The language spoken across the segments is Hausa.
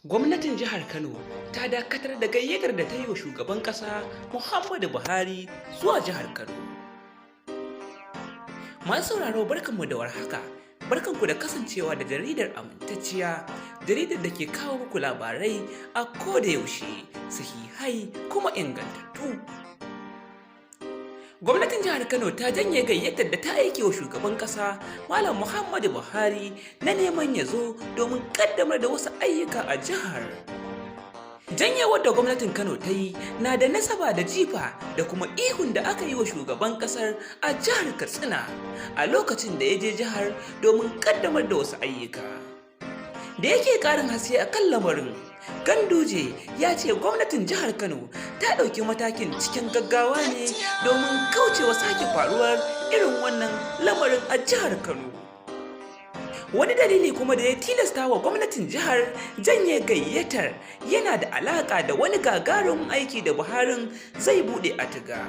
Gwamnatin jihar Kano ta dakatar da gayyatar da ta yi wa shugaban ƙasa Muhammadu Buhari zuwa jihar Kano. Masu sauraro, barkanmu da warhaka. Barkanku da kasancewa da jaridar amintacciya, jaridar da ke kawo muku labarai a koda yaushe, sahihai kuma ingantattu. Gwamnatin jihar Kano ta janye gayyatar da ta aike wa shugaban ƙasa Malam Muhammadu Buhari na neman ya zo domin ƙaddamar da wasu ayyuka a jihar. Janyewar da gwamnatin Kano ta yi na da nasaba da jifa da kuma ihun da aka yi wa shugaban ƙasar a jihar Katsina a lokacin da ya je jihar domin ƙaddamar da wasu ayyuka. Da yake ƙarin haske a kan lamarin, Ganduje ya ce gwamnatin jihar Kano ta ɗauki matakin cikin gaggawa ne domin kaucewa sake faruwar irin wannan lamarin a jihar Kano. Wani dalili kuma da ya tilasta wa gwamnatin jihar janye gayyatar yana da alaƙa da wani gagarumin aiki da Buharin zai buɗe a Tiga,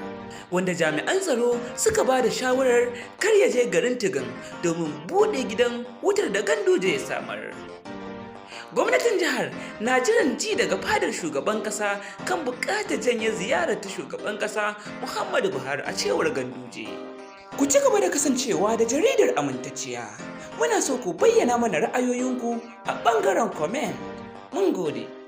wanda jami'an tsaro suka ba da shawarar kar ya je garin Tigan domin buɗe gidan wutar da Ganduje ya samar. Gwamnatin jihar na jiran ji daga fadar shugaban kasa kan bukatar janye ziyarar ta shugaban kasa Muhammadu Buhari, a cewar Ganduje. Ku ci gaba da kasancewa da jaridar amintacciya. Muna so ku bayyana mana ra'ayoyinku a bangaren comment. Mun gode.